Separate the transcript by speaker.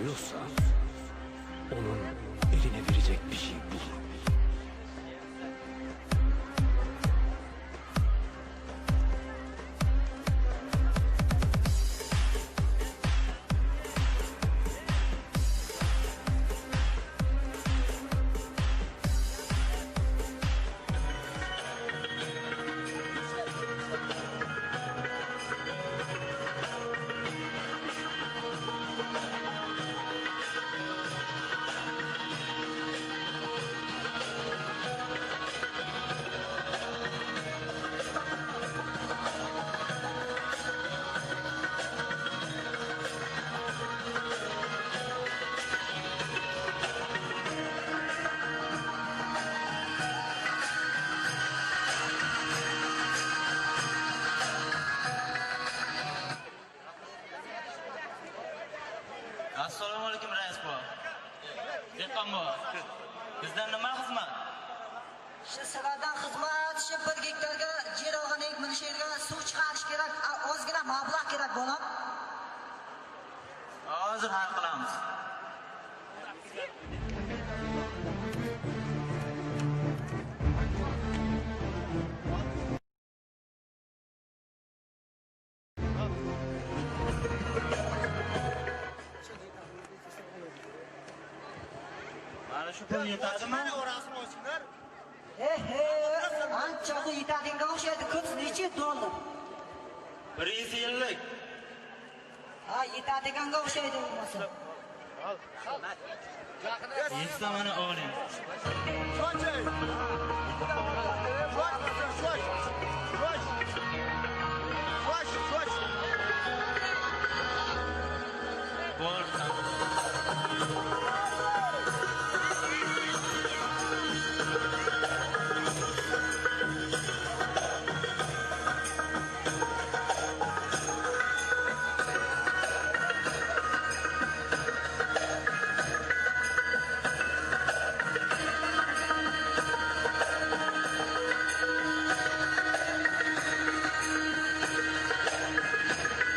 Speaker 1: Seviyorsa onun eline verecek bir şey bulurum.
Speaker 2: Assalomu alaykum rais buva. Dehqon buva. Bizdan nima xizmat?
Speaker 3: Shu sizlardan xizmat, shu 1 gektarga yer olgan mana shu yerga suv chiqarish kerak, ozgina mablag' kerak bolam.
Speaker 2: Hozir hal qilamiz. Mana shu pul yetadimi?
Speaker 3: Ancha pul yetadiganga o'xshaydi. Kurs necha dollar?
Speaker 2: 150.
Speaker 3: Ha, yetadiganga o'xshaydi bo'lmasa.
Speaker 2: Yetsa mana oling.